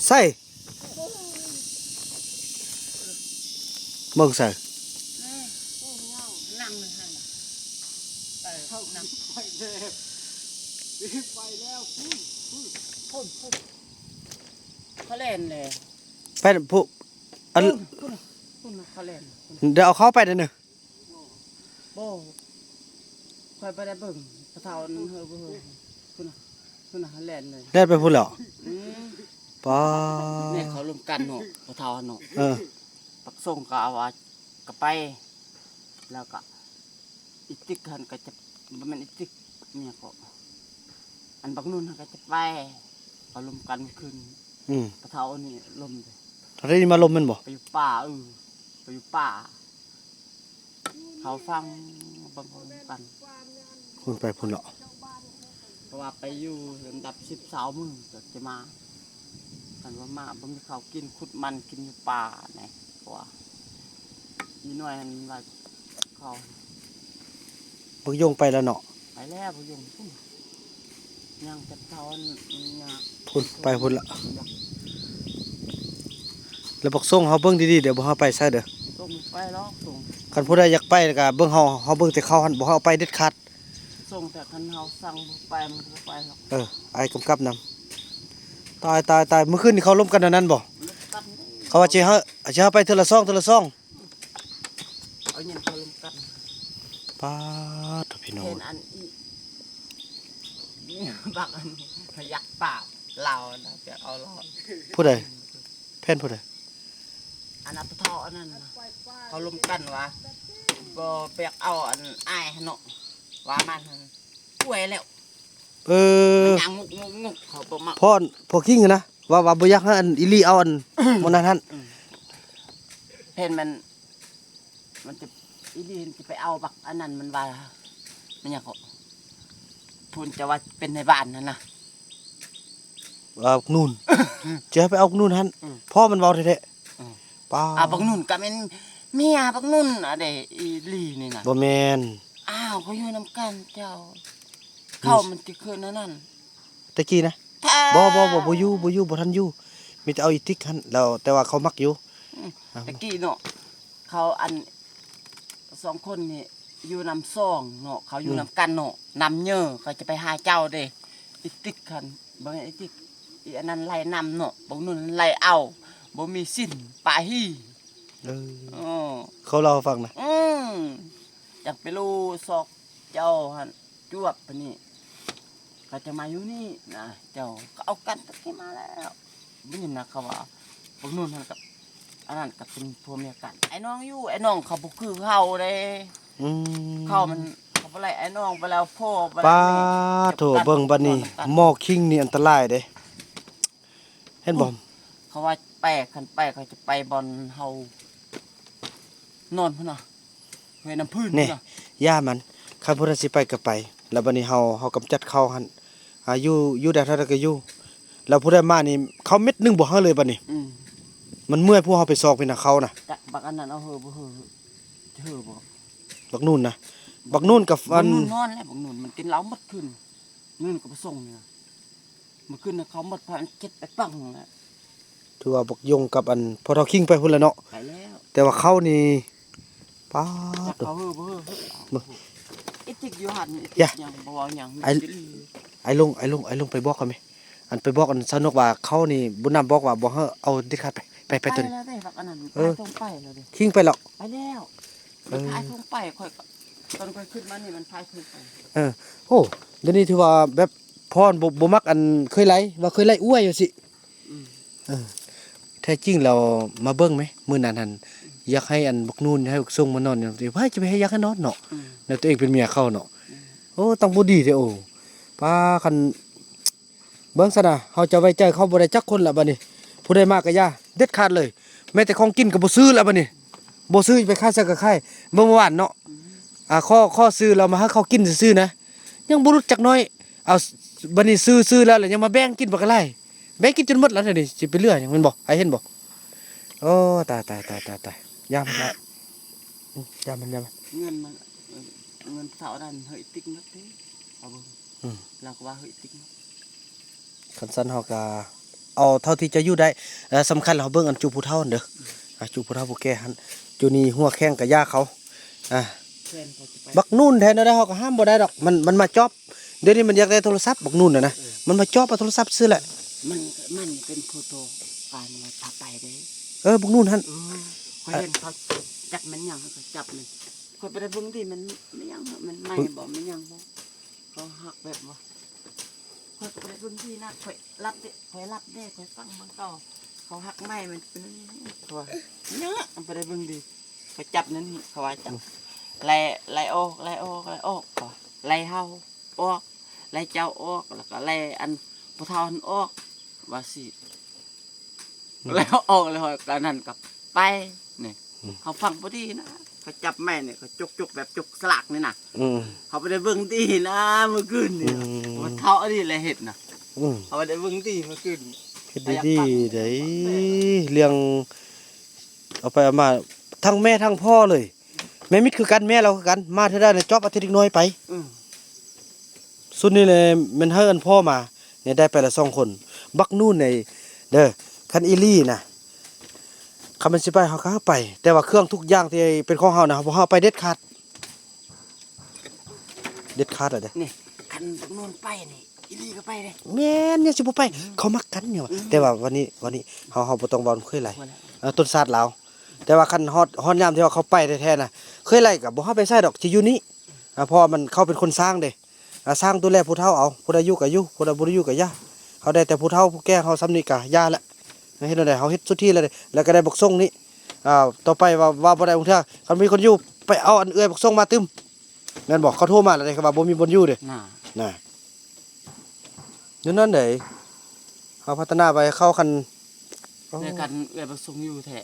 ໃສ່ ເບິ່ງໃສ່ ນັ່ງຫັ້ນນະ ເອີ ນັ່ງ ໄປແລ້ວ ໄປແລ້ວ ພຸ້ນ ພຸ້ນ ພຸ້ນ ພຸ້ນ ເຂົາແລ່ນແລ້ວ ໄປ ຜູ້ ອັນ ພຸ້ນ ພຸ້ນ ພຸ້ນ ເຂົາແລ່ນ ດຽວເອົາເຂົາໄປເດີ. ບໍ່ ຂ້ອຍບໍ່ໄດ້ເບິ່ງ ປະເຖົ້ານັ້ນເຮີບໍ່ເຮີ ພຸ້ນນະ ພຸ້ນນະ ແລ່ນເລີຍ ແລ່ນໄປພຸ້ນແລ້ວ ອືມ ປ້າ ແມ່ນເຂົາລົມກັນເນາະ ປະເຖົ້າຫັ້ນເນາະ ເອີ ບັກສົງກໍເອົາວ່າ ກໍໄປ ແລ້ວກໍອີຕິກຫັ້ນກໍຈະ ບໍ່ແມ່ນອີຕິກ ແມ່ນຫຍັງເກາະ ອັນບັກນຸ່ນຫັ້ນກໍຈະໄປ ເຂົາລົມກັນຄືນ ອືມ ປະເຖົ້ານີ້ລົມເດ້ ເຂົາໄດ້ມາລົມແມ່ນບໍ່? ໄປຢູ່ປ່າ ເອີ ໄປຢູ່ປ່າ ເຂົາຟັງເບິ່ງເຂົາກັນ ພຸ້ນໄປພຸ້ນເນາະ ເພາະວ່າໄປຢູ່ລຳດັບສິບຊາວມື້ກໍຈະມາ ຄັນວ່າມາບໍ່ມີເຂົ້າກິນ ຂຸດມັນກິນຢູ່ປ່າແນ່ ເພາະວ່າມີໜ້ອຍຫັ້ນວ່າເຂົາ ບັກຍົງໄປແລ້ວເນາະ ໄປແລ້ວ ບັກຍົງພຸ້ນ ຍັງແຕ່ເຂົາອັນຍາ ພຸ້ນ ໄປພຸ້ນລະ ແລ້ວບັກສົງເຮົາເບິ່ງດີໆ ດຽວບໍ່ເຮົາໄປໃສ່ເດີ ສົງໄປລອກ ສົງ ຄັນຜູ້ໃດຢາກໄປກໍເບິ່ງເຮົາ ເຮົາເບິ່ງແຕ່ເຂົາຫັ້ນ ບໍ່ເຮົາເອົາໄປເດັດຂາດ ສົງ ແຕ່ຄັນເຮົາສັ່ງບໍ່ໄປ ມັນກໍບໍ່ໄປລອກ ເອີ ອ້າຍກຳກັບນຳ ຕາຍ ຕາຍ ຕາຍ ມື້ຄືນນີ້ເຂົາລົມກັນອັນນັ້ນບໍ່? ລົມກັນ ເຂົາວ່າຊິໃຫ້ ຊິໃຫ້ໄປເທື່ອລະສອງ ເທື່ອລະສອງ ເອົາຫຍັງເຂົາລົມກັນ ປາດໂທ້ ພີ່ນ້ອງ ເຫັນອັນອີ ບັກອັນນີ້ ຢາກປາບລາວນະ ຢາກເອົາລາວ ຜູ້ໃດ? ແຜນຜູ້ໃດ? ອັນນັ້ນປະເຖົ້າອັນນັ້ນນະ ເຂົາລົມກັນວ່າ ບໍ່ ບໍ່ຢາກເອົາອັນອ້າຍຫັ້ນເນາະ ວ່າມັນຫັ້ນປ່ວຍແລ້ວ ເອີ ມັນຍ່າງງຸກໆໆ ເຂົາບໍ່ມັກ ພໍ່ ພໍ່ຄິງຫັ້ນນະ ວ່າ ວ່າບໍ່ຢາກໃຫ້ອັນອີ່ຫຼີເອົາອັນ ໝູ່ນັ້ນຫັ້ນ ອືມ ເຫັນມັນ ມັນຈະ ອີ່ຫຼີຈະໄປເອົາບັກອັນນັ້ນ ມັນວ່າ ແມ່ນຫຍັງເກາະ ເພິ່ນຈະວ່າເປັນນາຍບ້ານຫັ້ນນະ ວ່າບັກນູນ ຈະໃຫ້ໄປເອົາບັກນູນຫັ້ນ ອືມ ພໍ່ມັນເວົ້າແທ້ໆ ອືມ ປ້າ ອ່າ ບັກນູນກໍແມ່ນເມຍບັກນູນອະເດ ອີ່ຫຼີນີ້ນະ ບໍ່ແມ່ນ ອ້າວ ເຂົາຢູ່ນຳກັນເຈົ້າ ເຂົາມັນຈະຄືນອັນນັ້ນ ແຕ່ກີ້ນະ ແທ້ ບໍ່ ບໍ່ ບໍ່ ບໍ່ຢູ່ ບໍ່ຢູ່ ບໍ່ທັນຢູ່ ມີແຕ່ເອົາອີຕິກຫັ້ນ ແລ້ວແຕ່ວ່າເຂົາມັກຢູ່ ອືມ ອ່າ ແຕ່ກີ້ເນາະ ເຂົາອັນ ສອງຄົນນີ້ຢູ່ນຳຊ່ອງເນາະ ເຂົາຢູ່ ອືມ ນຳກັນເນາະ ນຳເຍີ ເຂົາຈະໄປຫາເຈົ້າເດ້ ອີຕິກຫັ້ນ ບໍ່ແມ່ນອີຕິກ ອີອັນນັ້ນໄລ່ນຳເນາະ ບັກນຸ່ນໄລ່ເອົາ ບໍ່ມີສິນປາຮີ ເອີ ເອີ ເຂົາເລົ່າໃຫ້ຟັງນະ ອືມ ຈັກໄປຮູ້ຊອກເຈົ້າຫັ້ນ ຈວບປານນີ້ ເຂົາຈະມາຢູ່ນີ້ນະ ເຈົ້າ ເຂົາເອົາກັນຕັ້ງແຕ່ມາແລ້ວ ໄດ້ຍິນນະ ເຂົາວ່າ ພວກນັ້ນຫັ້ນກັບ ອັນນັ້ນກໍເປັນຜົວເມຍກັນ ອ້າຍນ້ອງຢູ່ ອ້າຍນ້ອງເຂົາບໍ່ຄືເຮົາເດ້ ອືມ ເຂົາມັນ ເຂົາບໍ່ໄລ່ອ້າຍນ້ອງໄປແລ້ວ ພໍ່ໄປແລ້ວ ປ້າໂທ້ ເບິ່ງບັດນີ້ ໝໍຄິງນີ້ອັນຕະລາຍເດ້ ເຫັນບໍ່ ເຂົາວ່າໄປ ຄັນໄປ ເຂົາຈະໄປບ່ອນເຮົານອນພຸ້ນນະ ຫ້ວຍນ້ຳພື້ນ ນີ້ ພຸ້ນນະ ຢ່າມັນ ຄັນຜູ້ໃດຊິໄປກໍໄປ ແລ້ວບັດນີ້ເຮົາ ເຮົາກຳຈັດເຂົາຫັ້ນ ອ່າ ຢູ່ ຢູ່ໄດ້ເທົ່າໃດກໍຢູ່ ແລ້ວຜູ້ໃດມານີ້ ເຂົາເມັດໜຶ່ງບໍ່ໃຫ້ເລີຍບັດນີ້ ອືມ ມັນເມື່ອຍ ພວກເຮົາໄປຊອກພີ້ນະ ເຂົານະ ຈັກບັກອັນນັ້ນເອົາເຮີບໍ່ເຮີ ຈະເຮີບໍ່ ບັກນູນນະ ບັກນູນກັບອັນ ບັກນູນນອນແລ້ວ ບັກນູນມັນກິນເຫຼົ້າໝົດຄືນ ນູນກໍບໍ່ສົ່ງນີ້ນະ ມື້ຄືນນະ ເຂົາໝົດພັນເຈັດ ໄປປັງແລ້ວ ຖືວ່າບັກຍົງກັບອັນພໍ່ເຖົ້າຄິງໄປພຸ້ນແລ້ວເນາະ ໄປແລ້ວ ແຕ່ວ່າເຂົານີ້ ປ້າດ ຈັກເຂົາເຮີບໍ່ເຮີ ເບິ່ງ ອີຕິກຢູ່ຫັ້ນ ອີຕິກຍັງບໍ່ເວົ້າຫຍັງ ອ້າຍ ອ້າຍລົງ ອ້າຍລົງ ອ້າຍລົງໄປບອກເຂົາແມ ອັນໄປບອກອັນຊາວນົກວ່າເຂົານີ້ ບຸນນຳບອກວ່າບໍ່ໃຫ້ເອົາເດັດຂາດ ໄປ ໄປ ໄປ ໄປໂຕນີ້ ແລ້ວເດ້ ບັກອັນນັ້ນ ເອີ ພາຍທົ່ງໄປແລ້ວເດ້ ຂິງໄປແລ້ວ ໄປແລ້ວ ເອີ ມັນພາຍທົ່ງໄປ ຂ້ອຍກໍ ຕອນຂ້ອຍຂຶ້ນມານີ້ມັນພາຍທົ່ງໄປ ເອີ ໂອ້ ດຽວນີ້ຖືວ່າແບບ ພອນບໍ່ ບໍ່ມັກອັນເຄີຍໄລ່ ວ່າເຄີຍໄລ່ອວຍວ່າຊີ້ ອືມ ເອີ ແທ້ຈິງແລ້ວມາເບິ່ງແມ ມື້ນັ້ນຫັ້ນ ຢາກໃຫ້ອັນບັກນູນ ໃຫ້ບັກຊົງມານອນ ໃຜຈະໄປໃຫ້ ຢາກໃຫ້ນອນເນາະ ອືມ ແລ້ວຕົວເອງເປັນເມຍເຂົາເນາະ ອືມ ໂອ້ ຕ້ອງບໍ່ດີເດ້ ໂອ້ ປ້າ ຄັນ ເບິ່ງຊັ້ນນະ ເຮົາຈະໄວ້ໃຈເຂົາບໍ່ໄດ້ຈັກຄົນລະບັດນີ້ ຜູ້ໃດມາກໍຢ່າ ເດັດຂາດເລີຍ ແມ້ແຕ່ຂອງກິນກໍບໍ່ຊື້ລະບັດນີ້ ບໍ່ຊື້ ໄປຂາຍໃສກໍຂາຍ ເມື່ອວານເນາະ ອ່າ ຂໍ ຂໍຊື້ລະມາໃຫ້ເຂົາກິນຊື່ໆນະ ຍັງບໍ່ຫຼຸດຈັກໜ້ອຍ ເອົາ ບັດນີ້ຊື້ ຊື້ແລ້ວລະຍັງມາແບ່ງກິນບັກຫຼາຍ ແບ່ງກິນຈົນໝົດລະ ດຽວນີ້ຊິໄປເຫຼືອຫຍັງແມ່ນບໍ່ ໃຜເຫັນບໍ່ ໂອ້ ຕາຍ ຕາຍ ຕາຍ ຕາຍ ຕາຍ ຢ່າມັນລະ ອືມ ຢ່າມັນ ຢ່າມັນ ເງິນມັນ ເງິນເທົ່ານັ້ນເຮີຍຕິກໝົດເດ້ ເອົາເບິ່ງ ອືມ ລາວກໍວ່າເຮີຍຕິກໝົດ ຄັນຊັ້ນເຮົາກໍ ເອົາເທົ່າທີ່ຈະຢູ່ໄດ້. ແລະ ສຳຄັນເຮົາເບິ່ງອັນຈຸຜູ້ເຖົ້າຫັ້ນເດີ ອາ ຈຸຜູ້ເຖົ້າຜູ້ແກ່ຫັ້ນ ຈຸນີ້ຫົວແຂງກະຢ່າເຂົາ ອາ ແມ່ນ ບັກນູນແທ້ແນວໃດເຮົາກໍຫ້າມບໍ່ໄດ້ດອກ ມັນ ມັນມາຈອບ. ດຽວນີ້ມັນຢາກໄດ້ໂທລະສັບ ບັກນູນນະນະ ເອີ ມັນມາຈອບເອົາໂທລະສັບຊື່ແຫຼະ. ມັນ ມັນເປັນຜູ້ໂທການວ່າພາໄປເດ້. ເອີ ບັກນູນຫັ້ນ ເອີ ຂ້ອຍເຫັນເຂົາຈັບແມ່ນຫຍັງ ເຂົາຈັບມັນ ຂ້ອຍບໍ່ໄດ້ເບິ່ງດີ ມັນແມ່ນຫຍັງ ມັນໄໝ້ບໍ່ ແມ່ນຫຍັງບໍ່ ເຂົາຫັກແບບວ່າ ຂ້ອຍກໍບໍ່ໄດ້ເບິ່ງດີນະ ຂ້ອຍຫຼັບເດ້ ຂ້ອຍຫຼັບເດ້ ຂ້ອຍຟັງເບິ່ງຕໍ່ ເຂົາຫັກໄມ້ມັນເປັນອັນນີ້ ຂ້ອຍວ່າຫຍັງ ບໍ່ໄດ້ເບິ່ງດີ ຂ້ອຍຈັບນັ້ນ ເຂົາວ່າຈັບ ໄລ່ ໄລ່ອອກ ໄລ່ອອກ ໄລ່ອອກ ເຂົາວ່າໄລ່ເຮົາອອກ ໄລ່ເຈົ້າອອກ ແລ້ວກໍໄລ່ອັນຜູ້ເຖົ້າຫັ້ນອອກ ວ່າຊີ້ ແລ້ວອອກແລ້ວຂ້ອຍກໍນັ້ນກໍໄປ ນີ້ ອືມ ເຮົາຟັງບໍ່ດີນະ ເຂົາຈັບໄມ້ນີ້ ເຂົາຈົກໆ ແບບຈົກສະຫຼາກນີ້ນະ ອືມ ເຮົາບໍ່ໄດ້ເບິ່ງດີນະ ມື້ຄືນນີ້ ອືມ ວ່າເຖົ້າອັນນີ້ແຫຼະເຮັດນະ ອືມ ເຮົາບໍ່ໄດ້ເບິ່ງດີມື້ຄືນ ເຮັດດີໆ ເຮົາຢາກຟັງ ເດ້ ເລື່ອງເອົາໄປເອົາມາ ທັງແມ່ທັງພໍ່ເລີຍ ແມ່ມິດຄືກັນ ແມ່ລາວຄືກັນ ມາເທື່ອໃດນະ ຈອບເອົາແຕ່ເດັກນ້ອຍໄປ ອືມ ຊຸດນີ້ແຫຼະແມ່ນໃຫ້ອັນພໍ່ມາ ນີ້ໄດ້ໄປລະສອງຄົນ ບັກນູນນີ້ເດີ ຄັນອີ່ຫຼີນະ ຄັນມັນຊິໄປເຮົາກໍໃຫ້ໄປ ແຕ່ວ່າເຄື່ອງທຸກຢ່າງທີ່ເປັນຂອງເຮົານະ ເຮົາບໍ່ໃຫ້ໄປເດັດຂາດ ເດັດຂາດລະເດ້ ນີ້ ຄັນບັກນູນໄປນີ້ ອີ່ຫຼີກໍໄປເດ້ ແມ່ນ ຍັງຊິບໍ່ໄປ ອືມ ເຂົາມັກກັນນີ້ຫວາ ອືມ ແຕ່ວ່າວັນນີ້ ວັນນີ້ເຮົາ ເຮົາບໍ່ຕ້ອງເວົ້ານຳເຂີຍຫຼາຍ ເອີ ຕົ້ນຊາດລາວ ແຕ່ວ່າຄັນຮອດ ຮອດຍາມທີ່ວ່າເຂົາໄປແທ້ໆນະ ເຂີຍຫຼາຍກໍບໍ່ໃຫ້ໄປໃສດອກ ຊິຢູ່ນີ້ ອາ ເພາະວ່າມັນ ເຂົາເປັນຄົນສ້າງເດ້ ອາ ສ້າງດູແລຜູ້ເຖົ້າເອົາ ຜູ້ໃດຢູ່ກໍຢູ່ ຜູ້ໃດບໍ່ໄດ້ຢູ່ກໍຢ່າ ເຮົາໄດ້ແຕ່ຜູ້ເຖົ້າຜູ້ແກ່ເຮົາສ່ຳນີ້ກໍຢ່າແຫຼະ ເຮັດແນວໃດ ເຮົາເຮັດສຸດທີ່ແລ້ວເດ້ ແລ້ວກໍໄດ້ບັກສົງນີ້ ອາ ຕໍ່ໄປວ່າ ວ່າບໍ່ໄດ້ບາງເທື່ອ ຄັນມີຄົນຢູ່ ໄປເອົາອັນເອື້ອຍບັກສົງມາຕື່ມ ແມ່ນບໍ່ ເຂົາໂທມາແລ້ວເດ້ ເຂົາວ່າບໍ່ມີບ່ອນຢູ່ເດ້ ນະ ນະ ຢູ່ນັ້ນໃດ ເຮົາພັດທະນາໄປເຂົ້າຄັນ ໂອ້ ໃນຄັນເອື້ອຍປະສົງຢູ່ແທ້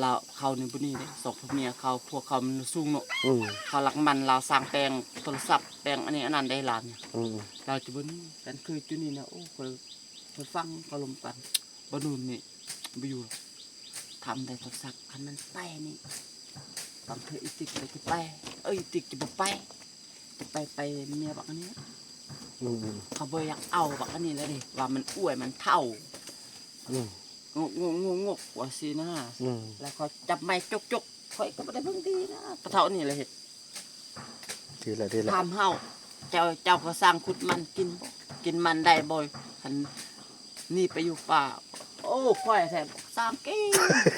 ລາວເຂົ້າໃນບຸນີ້ເດ້ ສອງຜົວເມຍເຂົາ ພວກເຂົາມັນສູງເນາະ ອືມ ເຂົາລັກມັນ ລາວສ້າງແປງໂທລະສັບ ແປງອັນນີ້ອັນນັ້ນໄດ້ຫຼານ ອືມ ລາວຈະບໍ່ໜີກັນ ຄືຈຸນີ້ນະ ໂອ້ ຂ້ອຍ ຂ້ອຍຟັງເຂົາລົມກັນ ບໍ່ໜູນນີ້ ບໍ່ຢູ່ ທຳໄດ້ໂທລະສັບ ຄັນມັນໄປນີ້ ບາງເທື່ອອີຕິກກໍຈະໄປ ເອີ ອີຕິກຈະບໍ່ໄປ ຈະໄປ ໄປເມຍບັກອັນນີ້ ອືມ ເຂົາບໍ່ຢາກເອົາບັກອັນນີ້ແລ້ວເດ້ ວ່າມັນອວຍ ມັນເຖົ້າ ອືມ ງົກໆໆວ່າຊີ້ນະ ອືມ ແລ້ວເຂົາຈັບໄມ້ຈົກໆ ຂ້ອຍກໍບໍ່ໄດ້ເບິ່ງດີນະ ປະເຖົ້ານີ້ລະເຮັດ ດີລະ ດີລະ ຖາມເຮົາ ເຈົ້າ ເຈົ້າກໍສ້າງຂຸດມັນກິນບໍ່ ກິນມັນໄດ້ບໍ່ ຄັນ ນີ້ໄປຢູ່ປ່າ ໂອ້ ຂ້ອຍແທ້ສ້າງເກັ່ງ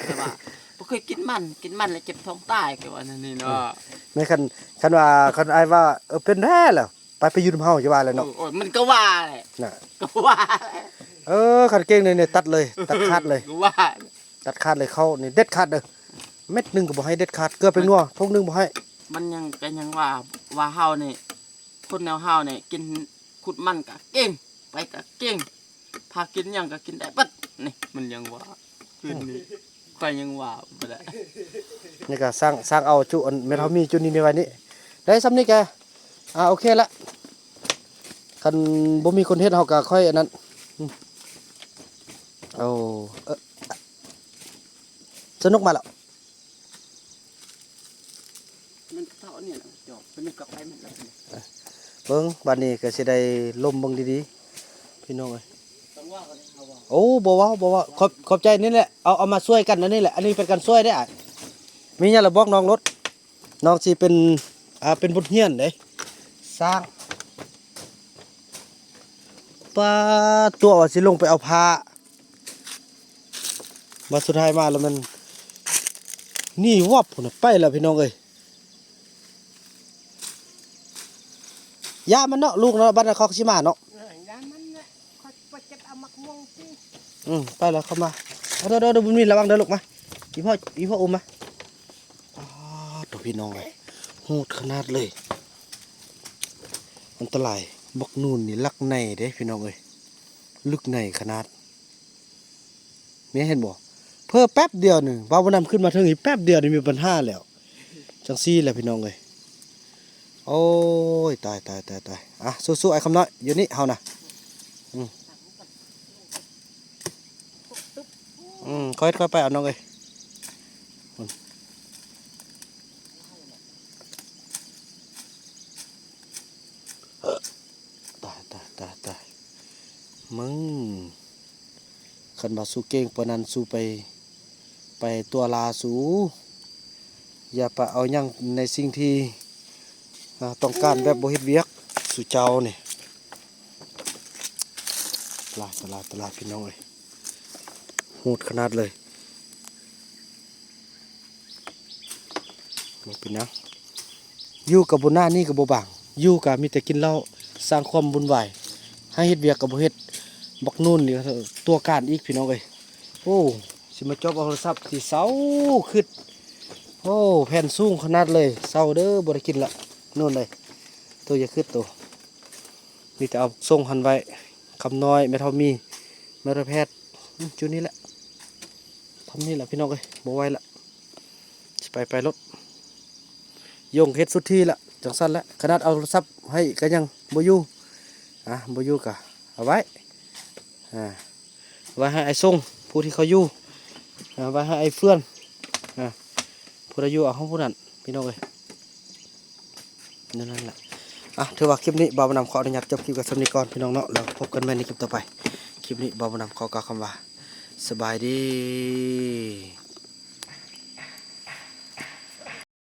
ແຕ່ວ່າບໍ່ເຄີຍກິນມັນ ກິນມັນແລ້ວເຈັບທ້ອງຕາຍ ກໍວ່າແນວນີ້ເນາະ ເອີ ແມ່ນ ຄັນ ຄັນວ່າ ຄັນອ້າຍວ່າ ເອີ ເປັນແທ້ແລ້ວ ໄປ ໄປຢູ່ນຳເຮົາ ຢ່າວ່າແຫຼະເນາະ ໂອ້ຍ ມັນກໍວ່າແຫຼະ ນະ ກໍວ່າແຫຼະ ເອີ ຄັນເກັ່ງນີ້ ນີ້ຕັດເລີຍ ຕັດຂາດເລີຍ ກໍວ່າ ຕັດຂາດເລີຍ ເຂົ້ານີ້ເດັດຂາດເດີ ເມັດໜຶ່ງກໍບໍ່ໃຫ້ເດັດຂາດ ເກືອແປ້ງນົວຖົງໜຶ່ງບໍ່ໃຫ້ ມັນຍັງ ກໍຍັງວ່າ ວ່າເຮົານີ້ ຄົນແນວເຮົານີ້ ກິນຂຸດມັນກໍເກັ່ງ ໄປກໍເກັ່ງ ພາກິນຫຍັງກໍກິນໄດ້ເບິດ ນີ້ມັນຍັງວ່າ ຄືນນີ້ ອືມ ຂ້ອຍຍັງວ່າບໍ່ໄດ້ ນີ້ກໍສ້າງ ສ້າງເອົາຈຸອັນແມ່ນເຮົາມີຈຸນີ້ໄວ້ນີ້ ໄດ້ສ່ຳນີ້ກະ ອ່າ ໂອເຄລະ ຄັນບໍ່ມີຄົນເຮັດເຮົາກໍຄ່ອຍອັນນັ້ນ ອືມ ໂອ້ ເອີ ສະໜຸກມາແລ້ວ. ມັນເທົ່ານີ້ນະ ຈອກ ເປັນກັບໄປມັນລະ ເບິ່ງ ບາດນີ້ກໍຊິໄດ້ລົມເບິ່ງດີໆ ພີ່ນ້ອງເອີຍ. ຕ້ອງວ່າກັນເຮົາວ່າ ໂອ້ ບໍ່ເວົ້າ ບໍ່ເວົ້າ ຂອບ ຂອບໃຈນີ້ແຫຼະ ເອົາ ເອົາມາຊ່ວຍກັນອັນນີ້ແຫຼະ ອັນນີ້ເປັນການຊ່ວຍເດ້ອ້າຍ. ມີຫຍັງລະບອກນ້ອງໂລດ ນ້ອງຊິເປັນ ອ່າ ເປັນບົດຮຽນເດ້ ສ້າງ ປາ ຕົວະວ່າຊິລົງໄປເອົາຜ້າ ບາດສຸດທ້າຍມາແລ້ວແມ່ນໜີວັບພຸ້ນນະ ໄປແລ້ວພີ່ນ້ອງເອີຍ. ຢ່າມັນເນາະ ລູກເນາະ ບາດນັ້ນເຂົາກໍຊິມາເນາະ ເອີ ຢ່າມັນແຫຼະ ຂ້ອຍໄປເກັບເອົາໝາກມ່ວງຕິ. ອືມ ໄປແລ້ວ ເຂົ້າມາ ເດີ ເດີ ເດີ ບຸນມີ ລະວັງເດີລູກ ມາ ອີພໍ່ ອີພໍ່ອຸ້ມມາ. ປາດໂທ້ ພີ່ນ້ອງເອີຍ ໂຫດຂະໜາດເລີຍ ອັນຕະລາຍ. ບັກນູນນີ້ລັກໃນເດ້ພີ່ນ້ອງເອີຍ ລຶກໃນຂະໜາດ. ແມ່ນ ເຫັນບໍ່ ເພີແປັບດຽວໜຶ່ງ ບ່າວບຸນນຳຂຶ້ນມາເທິງອີກແປັບດຽວນີ້ມີບັນຫາແລ້ວ. ຈັ່ງຊີ້ແຫຼະພີ່ນ້ອງເອີຍ. ໂອ້ຍ ຕາຍ ຕາຍ ຕາຍ ຕາຍ. ອ່ະ ສູ້ໆ ອ້າຍຄຳນ້ອຍ ຢູ່ນີ້ເຮົານະ. ອືມ ອືມ ຄ່ອຍ ຄ່ອຍໄປເອົານ້ອງເອີຍ. ຕາຍ ຕາຍ ຕາຍ ຕາຍ ມຶງ. ຄັນວ່າສູເກັ່ງປານນັ້ນ ສູໄປ ໄປຕົວະລາສູ ຢ່າໄປເອົາຫຍັງໃນສິ່ງທີ່ ອ່າ ຕ້ອງການແບບບໍ່ເຮັດວຽກ ສູເຈົ້ານີ້. ຕະຫຼາດ ຕະຫຼາດ ຕະຫຼາດ ພີ່ນ້ອງເອີຍ ໂຫດຂະໜາດເລີຍ. ບໍ່ເປັນຫຍັງ ຢູ່ກັບບໍ່ໜ້ານີ້ກໍບໍ່ບາງ ຢູ່ກໍມີແຕ່ກິນເຫຼົ້າ ສ້າງຄວາມວຸ່ນວາຍ ໃຫ້ເຮັດວຽກກໍບໍ່ເຮັດ ບັກນູນນີ້ຕົວະການອີກ ພີ່ນ້ອງເອີຍ. ໂອ້ ຊິມາຈອບເອົາໂທລະສັບ ຊິເຊົາຄຶດ ໂອ້ ແຜ່ນສູງຂະໜາດເລີຍ ເຊົາເດີ ບໍ່ໄດ້ກິນລະ ນູນເອີຍ ໂຕຢ່າຄຶດໂຕ ມີແຕ່ເອົາສົ່ງຫັ້ນໄວ້ ຄຳນ້ອຍ ແມ່ເຖົ້າມີ ແມ່ເຖົ້າແພດ ອືມ ຈຸດນີ້ແຫຼະ ທຳນີ້ແຫຼະ ພີ່ນ້ອງເອີຍ ບໍ່ໄຫວລະ ຊິໄປ ໄປໂລດ ຢົງເຮັດສຸດທີ່ລະ ຈັ່ງຊັ້ນແຫຼະ ຂະໜາດເອົາໂທລະສັບໃຫ້ກໍຍັງບໍ່ຢູ່ ອ່າ ບໍ່ຢູ່ກໍເອົາໄວ້ ອ່າ ໄວ້ໃຫ້ອ້າຍຊົງ ຜູ້ທີ່ເຂົາຢູ່ ອ່າ ໄວ້ໃຫ້ອ້າຍເຟື່ອນ ອ່າ ຜູ້ໃດຢູ່ເອົາຂອງຜູ້ນັ້ນ ພີ່ນ້ອງເອີຍ. ນັ້ນແຫຼະ ອ່ະ ຖືວ່າຄລິບນີ້ບ່າວບຸນນຳຂໍອະນຸຍາດຈົບຄລິບກັນສ່ຳນີ້ກ່ອນ ພີ່ນ້ອງເນາະ ແລ້ວພົບກັນໃໝ່ໃນຄລິບຕໍ່ໄປ. ຄລິບນີ້ບ່າວບຸນນຳຂໍກ່າວຄຳວ່າ ສະບາຍດີ.